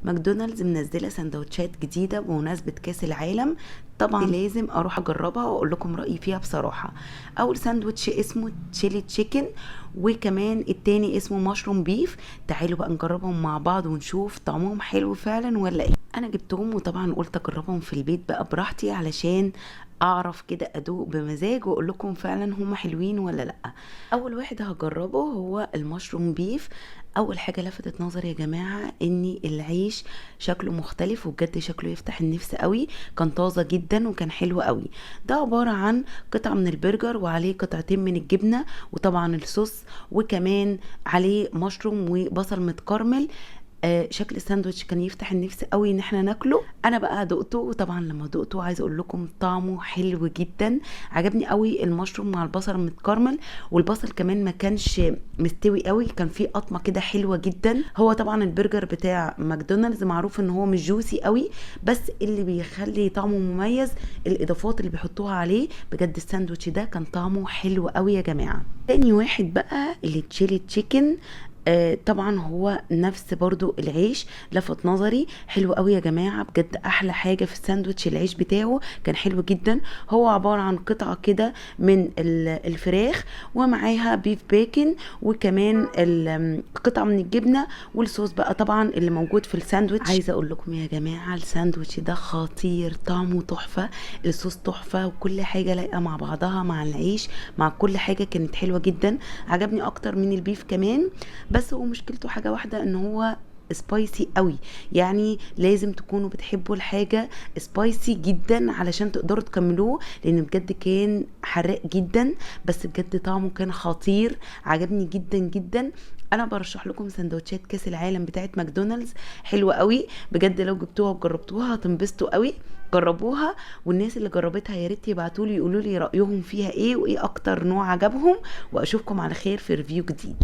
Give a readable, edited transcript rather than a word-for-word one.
ماكدونالدز منزله سندوتشات جديدة بمناسبة كاس العالم، طبعا لازم اروح اجربها واقول لكم رايي فيها بصراحة. اول ساندوتش اسمه chili chicken، وكمان التاني اسمه mushroom beef. تعالوا بقى نجربهم مع بعض ونشوف طعمهم حلو فعلا ولا ايه. انا جبتهم وطبعا قلت اجربهم في البيت بقى براحتي علشان اعرف كده ادوق بمزاج واقول لكم فعلا هما حلوين ولا لا. اول واحد هجربه هو ال mushroom beef. اول حاجة لفتت نظري يا جماعة ان العيش شكله مختلف، وبجد شكله يفتح النفس قوي، كان طازة جدا وكان حلو قوي. ده عبارة عن قطعه من البرجر وعليه قطعتين من الجبنة وطبعا الصوص، وكمان عليه مشروم وبصل متكرمل. شكل الساندوتش كان يفتح النفس قوي ان احنا ناكله. انا بقى دقته، وطبعا لما دقته عايزه اقول لكم طعمه حلو جدا، عجبني قوي المشروم مع البصل المتكرمل، والبصل كمان ما كانش مستوي قوي، كان فيه قطمه كده حلوة جدا. هو طبعا البرجر بتاع ماكدونالدز معروف ان هو مش juicy قوي، بس اللي بيخلي طعمه مميز الاضافات اللي بيحطوها عليه. بجد الساندوتش ده كان طعمه حلو قوي يا جماعة. تاني واحد بقى ال chili chicken، طبعا هو نفس برضو العيش لفت نظري، حلو قوي يا جماعة بجد. احلى حاجة في الساندوتش العيش بتاعه كان حلو جدا. هو عبارة عن قطعة كده من الفراخ ومعاها beef bacon، وكمان قطعة من الجبنة والصوص بقى طبعا اللي موجود في الساندوتش. عايزة اقول لكم يا جماعة الساندوتش ده خطير، طعمه تحفة، الصوص تحفة، وكل حاجة لايقة مع بعضها مع العيش مع كل حاجة، كانت حلوة جدا. عجبني اكتر من ال beef كمان، بس هو مشكلته حاجة واحدة ان هو spicy قوي، يعني لازم تكونوا بتحبوا الحاجة spicy جدا علشان تقدروا تكملوه، لان بجد كان حراق جدا، بس بجد طعمه كان خطير، عجبني جدا جدا. انا برشح لكم سندوتشات كاس العالم بتاعت ماكدونالدز، حلوة قوي بجد، لو جبتوها وجربتوها هتنبسطوا قوي. جربوها، والناس اللي جربتها يا ريت يبعتولي يقولوا لي رايهم فيها ايه، وايه اكتر نوع عجبهم، واشوفكم على خير في review جديد.